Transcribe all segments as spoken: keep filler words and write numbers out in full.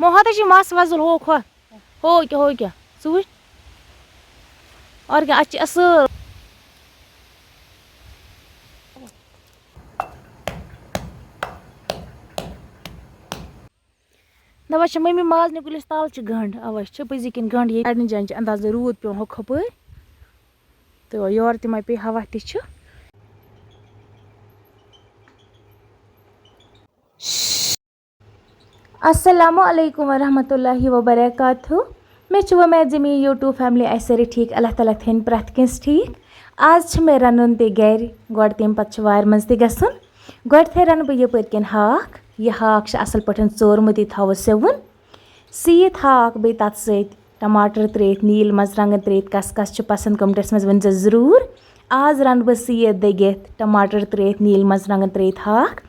مو ہتس چھِ مَس وۄزُل، ہوکھ ہۄ۔ ہو کیٛاہ، ہو کیٛاہ۔ ژٕ وٕچھ۔ اور کیٛاہ، اَتھ چھِ اَصٕل۔ دَپان چھِ مٔمی مازنہِ کُلِس تَل چھِ گَنٛڈ۔ اَوا، چھِ پٔزی کِنۍ گَنٛڈ ییٚتہِ۔ اَڑٮ۪ن جایَن چھِ اَندازَے روٗد پٮ۪وان ہُہ کھوٚپٲرۍ۔ تہٕ یورٕ تہِ ما پیٚیہِ ہوا تہِ چھُ۔ السلام علیکم ورحمۃ اللہ وبرکاتہ۔ مےٚ چھِ وۄمید زِ میٛٲنۍ YouTube family آسہِ سٲرٕے ٹھیٖک، اللہ تعالیٰ تھٲیِن پرٛٮ۪تھ کٲنٛسہِ ٹھیٖک۔ آز چھِ مےٚ رَنُن تہِ گَرِ، گۄڈٕ تَمہِ پَتہٕ چھِ وارِ منٛز تہِ گژھُن۔ گۄڈٕنٮ۪تھٕے رَنہٕ بہٕ یَپٲرۍ کِنۍ ہاکھ۔ یہِ ہاکھ چھُ اَصٕل پٲٹھۍ ژورمُت، یہِ تھاوو سِوُن۔ سِوِتھ ہاکھ، بیٚیہِ تَتھ سۭتۍ ٹماٹر ترٛٲوِتھ، نیٖل مَرژٕوانٛگَن ترٛٲوِتھ، کَس کَس چھِ پَسنٛد comments منٛز ؤنۍزیو ضروٗر۔ آز رَنہٕ بہٕ سِوِتھ دٔگِتھ، ٹماٹر ترٛٲوِتھ، نیٖل مَرژٕوانٛگَن ترٛٲوِتھ ہاکھ۔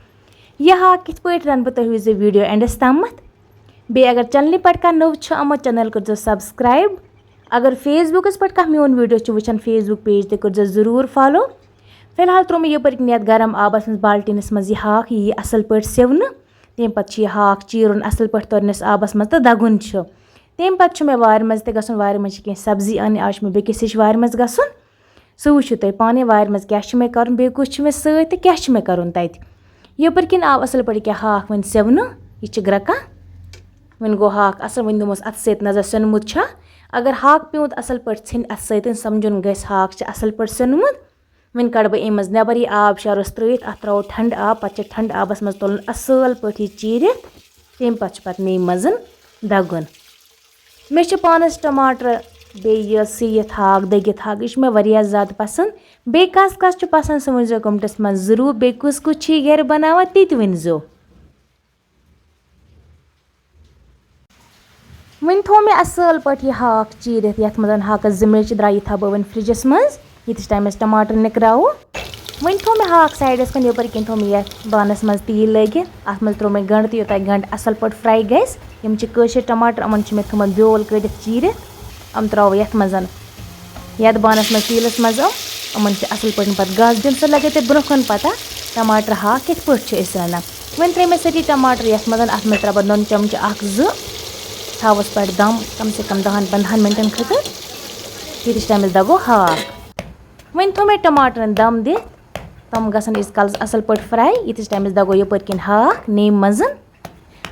یہِ ہاکھ کِتھ پٲٹھۍ رَنہٕ بہٕ، تُہۍ وٕچھزیو video endس تامَتھ۔ بیٚیہِ اگر channelہِ پٮ۪ٹھ کانٛہہ نوٚو چھُ آمُت، channel کٔرۍزیو subscribe۔ اگر Facebookس پٮ۪ٹھ کانٛہہ میون video چھُ وٕچھان، Facebook page تہِ کٔرۍزیو ضروٗر follow۔ فی الحال ترٛوو مےٚ یَپٲرۍ کِنۍ یَتھ گرم آبَس منٛز بالٹیٖنَس منٛز یہِ ہاکھ، یہِ یی اَصٕل پٲٹھۍ سِونہٕ۔ تَمہِ پَتہٕ چھُ یہِ ہاکھ چیٖرُن اَصٕل پٲٹھۍ تٔرنِس آبَس منٛز تہٕ دَگُن چھُ۔ تَمہِ پَتہٕ چھُ مےٚ وارِ منٛز تہِ گژھُن، وارِ منٛز چھِ کینٛہہ سبزی اَنٕنۍ۔ آز چھُ مےٚ بیٚکِس ہِش وارِ منٛز گژھُن۔ سُہ وٕچھِو تُہۍ پانَے وارِ منٛز کیٛاہ چھُ مےٚ کَرُن، بیٚیہِ کُس چھُ مےٚ سۭتۍ تہٕ کیٛاہ چھُ مےٚ کَرُن تَتہِ۔ یَپٲرۍ کِنۍ آو اَصٕل پٲٹھۍ ییٚکیٛاہ ہاکھ وۄنۍ سِونہٕ، یہِ چھِ گرٛٮ۪کان۔ وۄنۍ گوٚو ہاکھ اَصٕل، وۄنۍ دِموس اَتھٕ سۭتۍ نظر سیوٚنمُت چھا۔ اگر ہاکھ پیوٗنٛت اَصٕل پٲٹھۍ ژھیٚنہِ اَتھٕ سۭتۍ، سَمجھُن گژھِ ہاکھ چھِ اَصٕل پٲٹھۍ سیوٚنمُت۔ وۄنۍ کَڑٕ بہٕ اَمہِ منٛز نٮ۪بَر یہِ آب شارَس ترٛٲوِتھ، اَتھ ترٛاوو ٹھنٛڈٕ آب، پَتہٕ چھِ ٹھنٛڈٕ آبَس منٛز تُلُن اَصٕل پٲٹھۍ یہِ چیٖرِتھ، تَمہِ پَتہٕ چھُ پَتہٕ نٮ۪مہِ منٛز دَگُن۔ مےٚ چھِ پانَس ٹماٹر بیٚیہِ یہِ سِوِتھ ہاکھ، دٔگِتھ ہاکھ، یہِ چھُ مےٚ واریاہ زیادٕ پَسنٛد۔ بیٚیہِ کَس کَس چھُ پَسنٛد، سُہ ؤنۍزیو comments منٛز ضروٗر۔ بیٚیہِ کُس کُس چھُ یہِ گَرِ بَناوان، تہِ تہِ ؤنۍزیو۔ وۄنۍ تھوٚو مےٚ اَصٕل پٲٹھۍ یہِ ہاکھ چیٖرِتھ، یَتھ منٛز ہاکَس زٕ مِرچہِ درٛایہِ، یہِ تھاوٕ بہٕ وۄنۍ فرٛجَس منٛز، ییٖتِس ٹایمَس ٹماٹر نِکراوو۔ وۄنۍ تھوٚو مےٚ ہاکھ سایڈَس کُن، یَپٲرۍ کِنۍ تھوٚو مےٚ یَتھ بانَس منٛز تیٖل لٲگِتھ، اَتھ منٛز ترٛوو مےٚ گَنٛڈٕ تہِ، یوٚتام گَنٛڈٕ اَصٕل پٲٹھۍ fry گژھِ۔ یِم چھِ کٲشِرۍ ٹماٹر، یِمَن چھِ مےٚ تھوٚمُت بیول کٔڑِتھ چیٖرِتھ، یِم ترٛاوو یَتھ منٛز۔ یَتھ بانَس منٛز تیٖلَس منٛز یِم، یِمَن چھِ اَصٕل پٲٹھۍ پَتہٕ گَس دیُن۔ سُہ لَگیو تۄہہِ برٛونٛہہ کُن پَتہ ٹماٹر ہاکھ کِتھ پٲٹھۍ چھِ أسۍ رَنان۔ وۄنۍ ترٛٲے مےٚ سٲری ٹماٹر یَتھ منٛز، اَتھ منٛز ترٛاوٕ بہٕ نُن چَمچہٕ اَکھ زٕ، تھاوَس پٮ۪ٹھ دَم کَم سے کَم دَہَن پنٛدہَن مِنٹَن خٲطرٕ، ییٖتِس ٹایمَس دَگو ہاکھ۔ وۄنۍ تھوٚو مےٚ ٹماٹرَن دَم دِتھ، تِم گژھن ییٖتِس کالَس اَصٕل پٲٹھۍ fry، ییٖتِس ٹایمَس دَگو یَپٲرۍ کِنۍ ہاکھ نٮ۪مہِ منٛز۔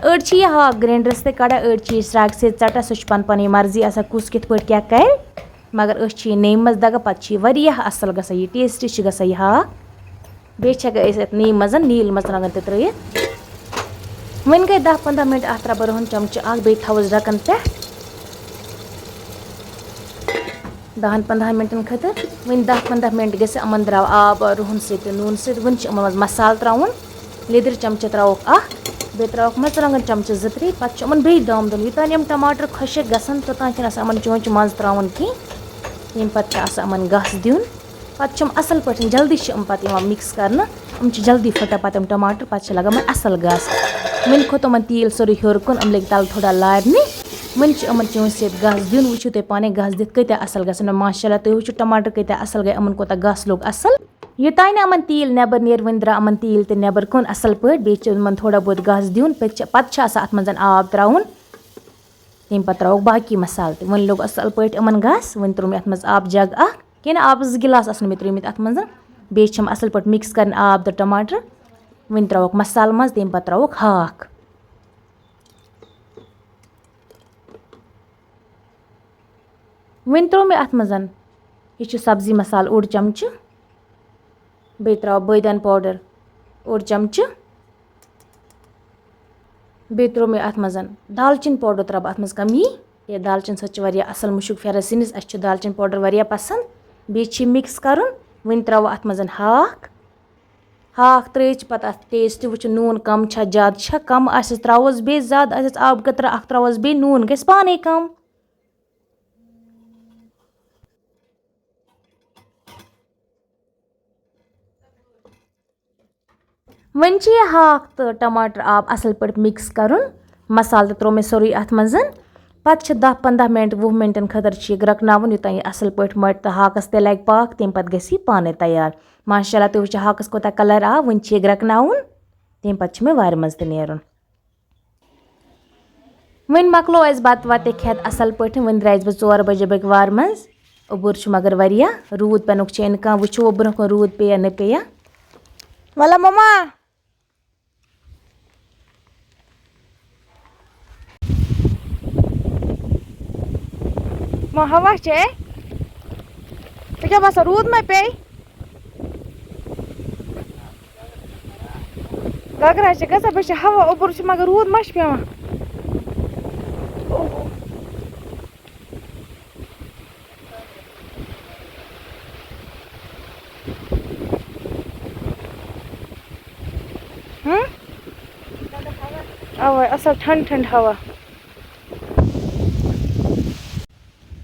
أڑۍ چھِ یہِ ہاکھ grinderس تہِ کَڑان، أڑۍ چھِ یہِ سرٛگہٕ سۭتۍ ژَٹان، سُہ چھُ پَنٕنۍ پَنٕنۍ مرضی آسان کُس کِتھ پٲٹھۍ کیٛاہ کَرِ، مگر أسۍ چھِ یہِ نٮ۪مہِ منٛز دَگان، پَتہٕ چھِ یہِ واریاہ اَصٕل گژھان، یہِ tasty چھِ گژھان یہِ ہاکھ۔ بیٚیہِ چھِ ہٮ۪کان أسۍ اَتھ نٮ۪مہِ منٛز نیٖل مَرژٕوانٛگَن تہِ ترٛٲیِتھ۔ وۄنۍ گٔے دَہ پنٛداہ مِنٹ، اَتھ ترٛاوٕ بہٕ رُہَن چَمچہٕ اَکھ، بیٚیہِ تھاوَس ڈَکَن پٮ۪ٹھ دَہَن پنٛدہَن مِنٹَن خٲطرٕ۔ وۄنۍ دَہ پنٛداہ مِنٹ گٔژھِ یِمَن درٛاو آب رُہَن سۭتۍ تہٕ نوٗنہٕ سۭتۍ۔ وۄنۍ چھِ یِمَن منٛز مصالہٕ ترٛاوُن۔ لیٚدٕر چمچہٕ ترٛاوہوکھ اَکھ، بیٚیہِ ترٛاوہوکھ مَرژٕوانٛگَن چمچہٕ زٕ ترٛےٚ۔ پَتہٕ چھُ یِمَن بیٚیہِ دَم دیُن۔ یوٚتام یِم ٹماٹر خۄشٕکۍ گژھن، توٚتام چھُنہٕ آسان یِمَن چونٛچہِ منٛز ترٛاوُن کینٛہہ۔ تَمہِ پَتہٕ چھُ آسان یِمَن گَس دیُن۔ پَتہٕ چھِ یِم اَصٕل پٲٹھۍ، جلدی چھِ یِم پَتہٕ یِوان mix کرنہٕ۔ یِم چھِ جلدی پھٕٹان پَتہٕ یِم ٹماٹر، پَتہٕ چھِ لَگان یِمَن اَصٕل گَس۔ وۄنۍ کھوٚت یِمَن تیٖل سورُے ہیوٚر کُن، یِم لٔگۍ تَلہٕ تھوڑا لارنہِ۔ وۄنۍ چھِ یِمَن چونٛچہِ سۭتۍ گَس دیُن۔ وٕچھِو تُہۍ پانَے گَس دِتھ کۭتیٛاہ اَصٕل گژھن۔ ماشاء اللہ، تُہۍ وٕچھِو ٹماٹر کۭتیٛاہ اَصٕل گٔے، یِمَن کوٗتاہ گَس لوٚگ اَصٕل۔ یوٚتانۍ نہٕ یِمَن تیٖل نٮ۪بَر نیرِ، وۄنۍ درٛاو یِمَن تیٖل تہِ نٮ۪بَر کُن اَصٕل پٲٹھۍ، بیٚیہِ چھِ یِمَن تھوڑا بہت گَس دیُن، پَتہٕ چھِ، پَتہٕ چھِ آسان اَتھ منٛز آب ترٛاوُن۔ تَمہِ پَتہٕ ترٛاوہوکھ باقٕے مصالہٕ تہِ۔ وۄنۍ لوٚگ اَصٕل پٲٹھۍ یِمَن گَس، وۄنۍ ترٛوو مےٚ اَتھ منٛز آب جَگ اَکھ، کِنہٕ آبہٕ زٕ گِلاس آسَن مےٚ ترٛٲومٕتۍ اَتھ منٛز۔ بیٚیہِ چھِ یِم اَصٕل پٲٹھۍ mix کَرٕنۍ آب تہٕ ٹماٹر۔ وۄنۍ ترٛاوہوکھ مصالہٕ منٛز، تَمہِ پَتہٕ ترٛاوہوکھ ہاکھ۔ وۄنۍ ترٛوو مےٚ اَتھ منٛز، یہِ چھُ سبزی مصالہٕ اوٚڑ چمچہٕ، بیٚیہِ ترٛاوٕ بٲدیان powder اوٚڑ چمچہٕ، بیٚیہِ ترٛوو مےٚ اَتھ منٛز دالچیٖن powder، ترٛاوٕ بہٕ اَتھ منٛز کمی۔ یہِ دالچیٖن سۭتۍ چھُ واریاہ اَصٕل مُشُک پھیران سِنِس، اَسہِ چھُ دالچیٖن powder واریاہ پَسنٛد۔ بیٚیہِ چھِ یہِ mix کَرُن۔ وۄنۍ ترٛاوٕ اَتھ منٛز ہاکھ۔ ہاکھ ترٛٲوِتھ چھِ پَتہٕ اَتھ taste وٕچھُن، نوٗن کَم چھا زیادٕ چھا، کَم آسٮ۪س ترٛاووس بیٚیہِ زیادٕ، آسٮ۪س آبہٕ قطرٕ اَکھ ترٛاووس بیٚیہِ، نوٗن گژھِ پانَے کَم۔ وۄنۍ چھِ یہِ ہاکھ تہٕ ٹماٹر آب اَصٕل پٲٹھۍ mix کَرُن۔ مصالہٕ تہِ ترٛوو مےٚ سورُے اَتھ منٛز۔ پَتہٕ چھِ دَہ پنٛداہ مِنٹ، وُہ مِنٹَن خٲطرٕ چھِ یہِ گرٛٮ۪کناوُن، یوٚتام یہِ اَصٕل پٲٹھۍ مَٹہِ تہٕ ہاکَس تہِ لَگہِ پاکھ، تَمہِ پَتہٕ گژھِ یہِ پانَے تیار۔ ماشاء اللہ، تُہۍ وٕچھِو ہاکَس کوٗتاہ colour آو۔ وۄنۍ چھِ یہِ گرٛٮ۪کناوُن، تَمہِ پَتہٕ چھِ مےٚ وارِ منٛز تہِ نیرُن۔ وۄنۍ مۄکلو اَسہِ بَتہٕ وَتہٕ کھٮ۪تھ اَصٕل پٲٹھۍ۔ وۄنۍ درٛایَس بہٕ ژور بَجے بٲگۍ وارِ منٛز اوٚبُر چھُ، مگر واریاہ روٗد پٮ۪نُک چھُ اِمکان۔ وٕچھو وۄنۍ برٛونٛہہ کُن روٗد پیٚیا نہٕ پیٚیا۔ وَلہ مَما۔ ما ہوا چھے؟ ژےٚ کیٛاہ باسان، روٗد ما پیٚیہِ؟ گگرا چھِ گژھان، بیٚیہِ چھِ ہوا اوٚبُر چھُ، مگر روٗد ما چھُ پٮ۪وان؟ ہم؟ اَوَے، اَصٕل ٹھنٛڈ ٹھنٛڈ ہوا۔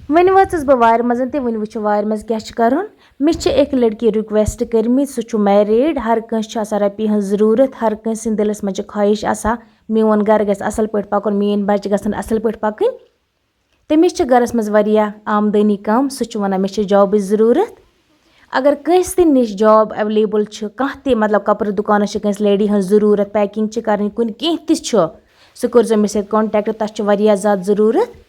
وۄنۍ وٲژٕس بہٕ وارِ منٛز تہٕ وۄنۍ وٕچھو وارِ منٛز کیٛاہ چھُ کَرُن۔ مےٚ چھِ أکۍ لٔڑکی request کٔرمٕتۍ، سُہ چھُ married، ہر کٲنٛسہِ چھُ آسان رۄپیہِ ہٕنٛز ضروٗرت، ہر کٲنٛسہِ سٕنٛدِ دِلَس منٛز چھِ خواہِش آسان، میون گَرٕ گژھِ اَصٕل پٲٹھۍ پَکُن، میٛٲنۍ بَچہِ گژھن اَصٕل پٲٹھۍ پَکٕنۍ۔ تٔمِس چھِ گَرَس منٛز واریاہ آمدٲنی کَم، سُہ چھُ وَنان، "مےٚ چھِ جابٕچ ضروٗرت۔" اگر کٲنٛسہِ تہِ نِش job available چھِ، کانٛہہ تہِ، مطلب، کَپرٕ دُکانَس چھِ کٲنٛسہِ lady ہٕنٛز ضروٗرت، packing چھِ کَرٕنۍ کُنہِ، کینٛہہ تہِ چھُ، سُہ کٔرۍزیو مےٚ سۭتۍ contact، تَتھ چھُ واریاہ زیادٕ ضروٗرت۔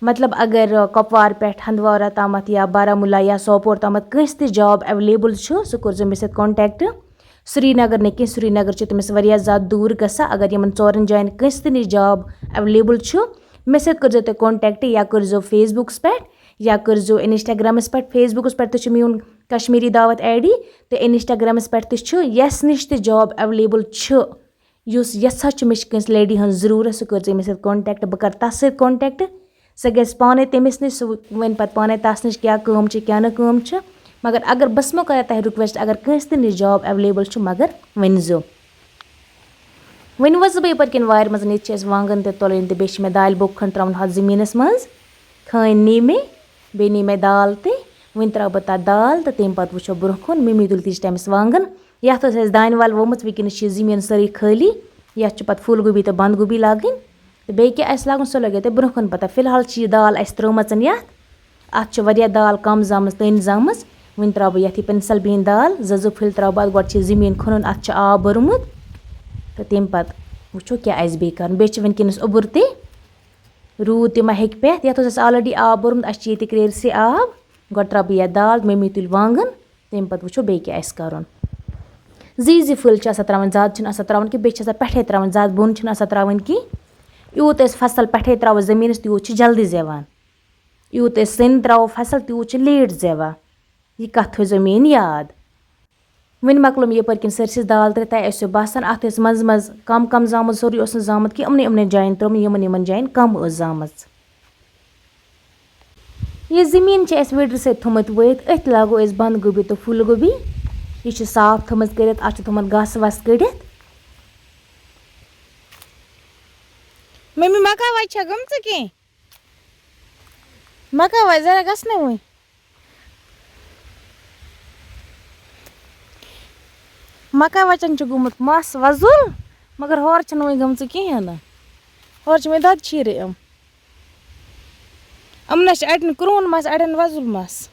مطلب، اگر، آ، کۄپوارٕ پٮ۪ٹھ ہندوارہ تامَتھ یا بارہمولہ یا سوپور تامَتھ کٲنٛسہِ تہِ job available چھُ، سُہ کٔرۍزیو مےٚ سۭتۍ contact۔ سرینگر نہٕ کینٛہہ، سرینگر چھُ تٔمِس واریاہ زیادٕ دوٗر گژھان۔ اگر یِمَن ژورَن جایَن کٲنٛسہِ تہِ نِش job available چھُ، مےٚ سۭتۍ کٔرۍزیو تُہۍ contact یا کٔرۍزیو Facebookس پٮ۪ٹھ یا کٔرۍزیو Instagramس پٮ۪ٹھ۔ Facebookس پٮ۪ٹھ تہِ چھُ میون کشمیٖری دعوت ID تہٕ Instagramس پٮ۪ٹھ تہِ چھُ۔ یَس نِش تہِ job available چھُ، یُس یَژھان چھُ، مےٚ چھِ کٲنٛسہِ lady ہٕنٛز ضروٗرت، سُہ کٔرۍزیو مےٚ سۭتۍ contact، بہٕ کَرٕ تَس سۭتۍ contact۔ سۄ گژھِ پانَے تٔمِس نِش، سُہ وَنہِ پَتہٕ پانَے تَس نِش کیٛاہ کٲم چھِ، کیٛاہ نہٕ کٲم چھِ۔ مگر اگر بہٕ ٲسمو کَران تۄہہِ request، اگر کٲنٛسہِ تہِ نِش job available چھُ، مگر ؤنۍزیو۔ وۄنۍ وٲژٕس بہٕ یَپٲرۍ کِنۍ وارِ منٛز، ییٚتہِ چھِ اَسہِ وانٛگَن تہِ تُلٕنۍ تہٕ بیٚیہِ چھِ مےٚ دالہِ بوٚکھ کھٔنٛڈ ترٛاوُن ہۄتھ زٔمیٖنَس منٛز۔ کھٲنۍ نی مےٚ، بیٚیہِ نی مےٚ دال تہِ۔ وۄنۍ ترٛاوٕ بہٕ تَتھ دال تہٕ تَمہِ پَتہٕ وٕچھو برٛونٛہہ کُن۔ مٔمی تُلۍ تیٖتِس ٹایمَس وانٛگَن۔ یَتھ اوس اَسہِ دانہِ وَل ووٚمُت، وٕنکیٚنَس چھِ یہِ زٔمیٖن سٲرٕے خٲلی۔ یَتھ چھِ پَتہٕ پھوٗل گوبی تہٕ بَنٛد گوبی لاگٕنۍ۔ تہٕ بیٚیہِ کیٛاہ آسہِ لاگُن، سُہ لٲگِو تُہۍ برٛونٛہہ کُن پَتہ۔ فی الحال چھِ یہِ دال اَسہِ ترٛٲومٕژ یَتھ۔ اَتھ چھِ واریاہ دال کَم زامٕژ، تٔنۍ زامٕژ۔ وۄنۍ ترٛاوٕ بہٕ یَتھ یہِ pencil bean دال، زٕ زٕ پھٔلۍ ترٛاوٕ بہٕ اَتھ۔ گۄڈٕ چھِ زٔمیٖن کھنُن، اَتھ چھِ آب بوٚرمُت۔ تہٕ تَمہِ پَتہٕ وٕچھو کیٛاہ آسہِ بیٚیہِ کَرُن۔ بیٚیہِ چھِ وٕنکیٚنَس اوٚبُر تہِ۔ روٗد تہِ ما ہیٚکہِ پٮ۪تھ؟ یَتھ اوس اَسہِ already آب بوٚرمُت، اَسہِ چھِ ییٚتہِ کرٛیرسٕے آب۔ گۄڈٕ ترٛاوٕ بہٕ یَتھ دال، مٔمی تُلۍ وانٛگَن، تَمہِ پَتہٕ وٕچھو بیٚیہِ کیٛاہ آسہِ کَرُن۔ زٕے زٕ پھٔلۍ چھِ آسان ترٛاوٕنۍ، زیادٕ چھِنہٕ آسان ترٛاوٕنۍ کینٛہہ، بیٚیہِ چھِ آسان پٮ۪ٹھَے ترٛاوٕنۍ، زیادٕ بۄن چھِنہٕ آسان ترٛاوٕنۍ کینٛہہ۔ یوٗت أسۍ فصل پٮ۪ٹھَے ترٛاوو زٔمیٖنَس، تیوٗت چھِ جلدی زٮ۪وان۔ یوٗت أسۍ سٔنۍ ترٛاوو فصل، تیوٗت چھِ late زٮ۪وان۔ یہِ کَتھ تھٲیزیو میٛٲنۍ یاد۔ وۄنۍ مۄکلوم یَپٲرۍ کِنۍ سٲرسٕے دال ترٛٲوِتھ۔ تۄہہِ آسیو باسان، اَتھ ٲسۍ منٛزٕ منٛزٕ کَم کَم زامُت، سورُے اوس نہٕ زامُت کینٛہہ، یِمنٕے یِمنٕے جایَن ترٛوومُت، یِمَن یِمَن جایَن کَم ٲس زامٕژ۔ یہِ زٔمیٖن چھِ اَسہِ ویڈرِ سۭتۍ تھوٚمُت ؤتھۍ، أتھۍ لاگو أسۍ بَنٛد گوبی تہٕ پھوٗل گوبی۔ یہِ چھِ صاف تھٲومٕژ کٔرِتھ، اَتھ چھِ تھوٚمُت گاسہٕ واسہٕ کٔڑِتھ۔ مٔمی، مکاے وَچہِ چھا گٔمژٕ کینٛہہ؟ مکاے وَچہِ ذرا گژھنَے وۄنۍ۔ مکاے وَچَن چھُ گوٚمُت مَس وۄزُل، مگر ہورٕ چھَنہٕ وۄنۍ گٔمژٕ کِہیٖنۍ نہٕ۔ ہورٕ چھِ وۄنۍ دۄدٕ چیٖرٕ یِم۔ یِمَن حظ چھِ اَڑٮ۪ن کرٛہُن مَس، اَڑٮ۪ن وۄزُل مَس۔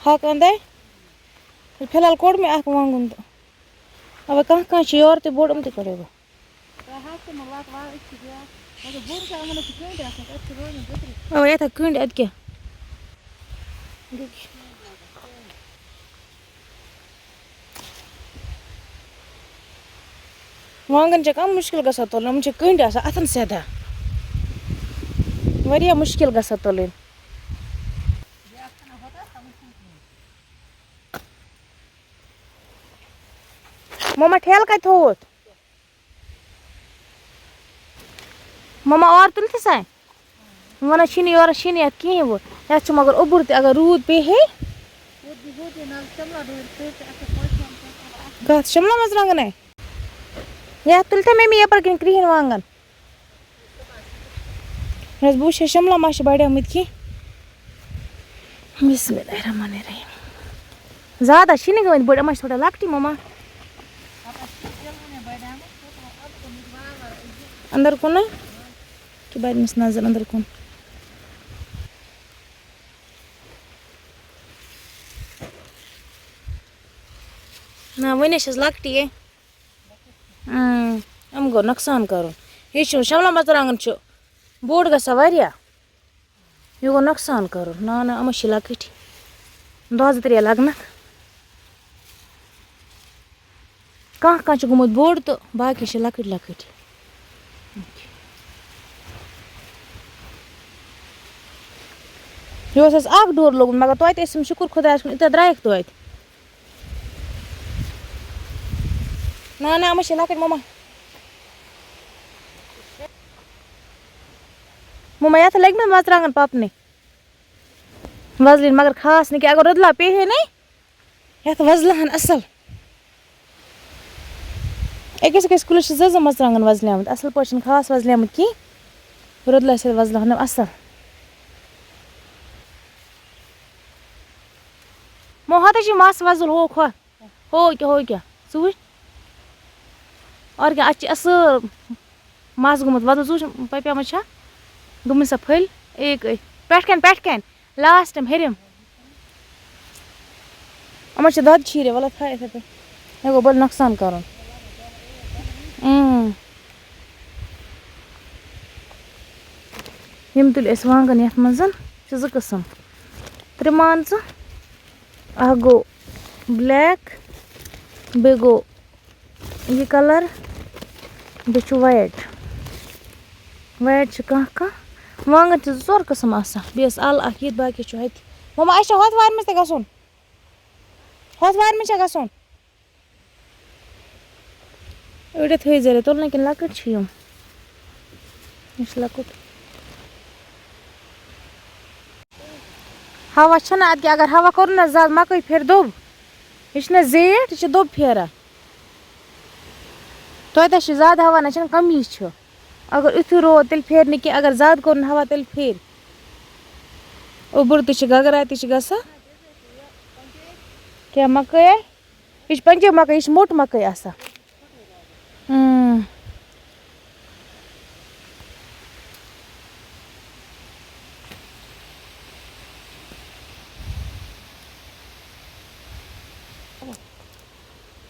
ہاکہٕ اَندے؟ فی الحال کوٚڑ مےٚ اَکھ وانٛگُن تہٕ اَوَے کانٛہہ کانٛہہ چھِ یورٕ تہِ بوٚڑ، یِم تہِ کَڑے بہٕ۔ تۄہہِ ہاکھ تہِ مےٚ لَتھ وارٕ، أسۍ چھِ بیٛاکھ۔ مگر بوٚڑ چھِ یِمَن چھِ کٔنٛڈۍ آسان، تَتہِ چھِ روزان گٔدرِ۔ اَوَے یَتھ ہا کٔنٛڈۍ، اَدٕ کیٛاہ؟ وانٛگن چھِ کم مُشکِل گژھان تُلٕنۍ، یِم چھِ کٔنٛڈۍ آسان اَتھن سیٚدھا۔ واریاہ مُشکِل گژھان تُلٕنۍ۔ مما، ٹھیلہٕ کَتہِ تھووُتھ؟ مما، اورٕ تُلتھٕے سا؟ وَنان چھِنہٕ یورٕ، چھِنہٕ یَتھ کِہیٖنۍ وۄنۍ۔ یَتھ چھُ مگر اوٚبُر تہِ، اگر روٗد پیٚیہِ ہے۔ کَتھ شِملہ مَرژٕوانٛگَن ہے؟ یَتھ تُلۍ تھا مےٚ مےٚ یَپٲرۍ کِنۍ کرٛہِنۍ وانٛگَن۔ مےٚ حظ بہٕ وٕچھِ ہا شِملہ ما چھِ بَڑیمٕتۍ کینٛہہ۔ بسم اللہ الرحمن الرحیم۔ زیادٕ چھِنہٕ گٔمٕتۍ بٔڑۍ، یِم چھِ تھوڑا لۄکٹی مما۔ اندر کُن ہا؟ کہِ بَرِ أمِس نظر اندر کُن۔ نہ، وٕنہِ چھَس لۄکٹی یے۔ اۭں، یِم گوٚو نۄقصان کَرُن۔ یہِ چھُ شملہ مَرژٕوانٛگَن چھُ بوٚڑ گژھان واریاہ۔ یہِ گوٚو نۄقصان کَرُن۔ نہ، نہ، یِم چھِ لۄکٕٹۍ۔ دۄہ زٕ ترٛےٚ لَگنَکھ۔ کانٛہہ کانٛہہ چھُ گوٚمُت بوٚڑ تہٕ باقی چھِ لۄکٕٹۍ لۄکٕٹۍ۔ یہِ اوس اَسہِ اَکھ ڈوٗر لوٚگمُت، مگر توتہِ ٲسِم شُکُر خۄدایَس کُن، ییٖتیٛاہ درٛایَکھ توتہِ۔ نہ، نہ، یِم چھِ لۄکٕٹۍ مما۔ مما، یَتھ لٔگۍ مےٚ مَرژٕوانٛگَن پَپنہِ۔ وَزلیٖن مگر خاص نہٕ کینٛہہ، اگر رُدلا پیٚیہِ ہے نے، یَتھ وَزلہٕ ہن اَصٕل۔ أکِس أکِس کُلِس چھِ زٕ زٕ مَرژٕوانٛگَن وَزلیمٕتۍ، اَصٕل پٲٹھۍ چھِنہٕ خاص وَزلیمٕتۍ کینٛہہ۔ رُدلا چھِ وَزلہٕ ہن اَصٕل۔ مو ہَتہٕ چھِ مَس وَزُل ہوکھ ہۄ۔ ہو کیٛاہ، ہو کیٛاہ؟ ژٕ وٕچھ۔ اور کیٛاہ، اَتھ چھِ اَصٕل مَس گوٚمُت وَدُن۔ ژٕ وٕچھ، پَپیمٕژ چھا؟ گٔمٕتۍ سۄ پھٔلۍ۔ ایک أتھۍ۔ پٮ۪ٹھ کَنۍ، پٮ۪ٹھ کَنۍ۔ لاسٹَم ہیٚرِم۔ یِمَن چھِ دۄدٕ چھیٖرِتھ، وَلہٕ تھاو یِتھَے پٲٹھۍ۔ مےٚ گوٚو بَڑٕ نۄقصان کَرُن۔ اۭں۔ یِم تُلۍ اَسہِ وانٛگَن یَتھ منٛز۔ چھِ زٕ قٕسٕم۔ ترٛےٚ مان ژٕ۔ اَکھ گوٚو black، بیٚیہِ گوٚو یہِ colour، بیٚیہِ چھُ white۔ White چھِ کانٛہہ کانٛہہ۔ وانٛگَن چھِ زٕ ژور قٕسٕم آسان۔ بیٚیہِ ٲس اَلہٕ اَکھ ییٚتہِ، باقی چھُ اَتہِ۔ مما، اَسہِ چھا ہۄتھ وارِ منٛز تہِ گژھُن؟ ہۄتھ وارِ منٛز چھا گژھُن؟ أڑۍ تھٲیزیو تُلنہٕ کِنہٕ لۄکٕٹۍ چھِ یِم؟ یہِ چھُ لۄکُٹ۔ ہوا چھُنہٕ اَدٕ کیٛاہ، اگر ہوا کوٚر نہ زیادٕ، مَکٲے پھِرِ دوٚب۔ یہِ چھُنہ زیٖٹھ، یہِ چھِ دوٚب پھیران۔ توتہِ چھِ زیادٕ ہوا نہ چھِنہٕ کَمی چھُ۔ اگر یُتھُے روٗد تیٚلہِ پھیرِ نہٕ کینٛہہ، اگر زیادٕ کوٚر نہٕ ہوا تیٚلہِ پھیرِ۔ اوٚبُر تہِ چھِ، گگرا تہِ چھِ گژھان۔ کیٛاہ مَکٲے؟ یہِ چھِ پنٛجٲبۍ مَکٲے، یہِ چھِ موٚٹ مَکٲے آسان۔ اۭں۔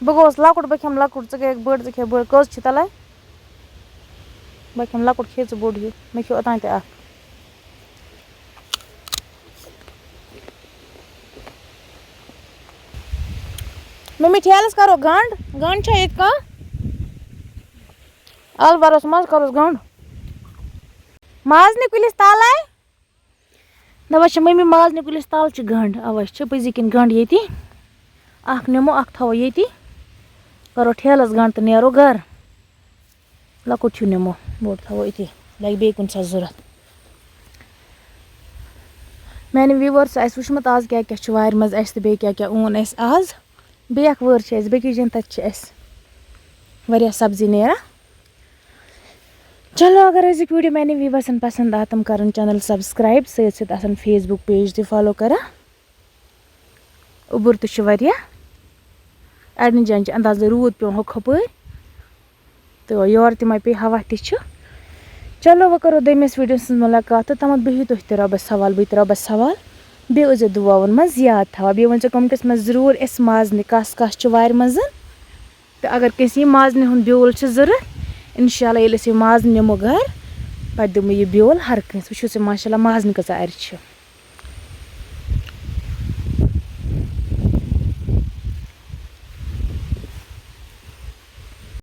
بہٕ گوٚوُس لۄکُٹ، بہٕ کھٮ۪مہٕ لۄکُٹ، ژٕ گٔیَکھ بٔڑ، ژٕ کھےٚ بٔڑ۔ کٔژ چھِ تَلَے؟ بہٕ کھٮ۪مہٕ لۄکُٹ، کھے ژٕ بوٚڑ ہیوٗ، مےٚ کھیوٚو اوٚتام تہِ اَکھ۔ مٔمی، ٹھیلَس کَرو گنٛڈ، گنٛڈ چھا ییٚتہِ کانٛہہ؟ اَلہٕ بَروس منٛز کَروس گنٛڈ۔ مازنہِ کُلِس تَلَے۔ دَپان چھِ مٔمی، مازنہِ کُلِس تَل چھِ گنٛڈ۔ اَوَے چھِ پٔزی کِنۍ گنٛڈ ییٚتی۔ اَکھ نِمو، اَکھ تھاوو ییٚتی۔ کَرو ٹھیلَس گنٛڈ تہٕ نیرو گَرٕ۔ لۄکُٹ ہیوٗ نِمو، بوٚڑ تھاوو أتی، لَگہِ بیٚیہِ کُنہِ ساتہٕ ضوٚرَتھ۔ میٛانہِ viewers آسہِ وٕچھمُت آز کیٛاہ کیٛاہ چھُ وارِ منٛز اَسہِ تہٕ بیٚیہِ کیٛاہ کیٛاہ اوٚن اَسہِ آز۔ بیٚیہِ اَکھ وٲر چھِ اَسہِ، بیٚکِس جایہِ تَتہِ چھِ اَسہِ واریاہ سبزی نیران۔ چلو، اگر أزیُک video میٛانٮ۪ن viewersن پسنٛد آو، تِم کَرَن channel subscribe، سۭتۍ سۭتۍ آسَن Facebook page تہِ follow کَران۔ اوٚبُر تہِ چھُ واریاہ۔ اَڑٮ۪ن جایَن چھِ اندازے روٗد پٮ۪وان ہُہ کھۄپٲرۍ۔ تہٕ یورٕ تہِ ما پیٚیہِ ہوا تہِ چھُ۔ چلو، وۄنۍ کَرو دوٚیمِس videoہَس منٛز مُلاقات تہٕ تامَتھ بِہِو تُہۍ تہِ رۄبَس حوال، بہٕ تہِ رۄبَس حوال۔ بیٚیہِ ٲسۍزیو دُعاوَن منٛز یاد تھاوان۔ بیٚیہِ ؤنۍزیو commentَس منٛز ضروٗر اَسہِ مازنہِ کَس کَس چھِ وارِ منٛز۔ تہٕ اگر کٲنٛسہِ یہِ مازنہِ ہُنٛد بیول چھُ ضوٚرَتھ، اِنشاء اللہ ییٚلہِ أسۍ یہِ مازنہِ نِمو گَرٕ، پَتہٕ دِمو یہِ بیول ہر کٲنٛسہِ۔ وٕچھِو سا، ماشاء اللہ، مازنہِ کۭژاہ اَرِ چھِ۔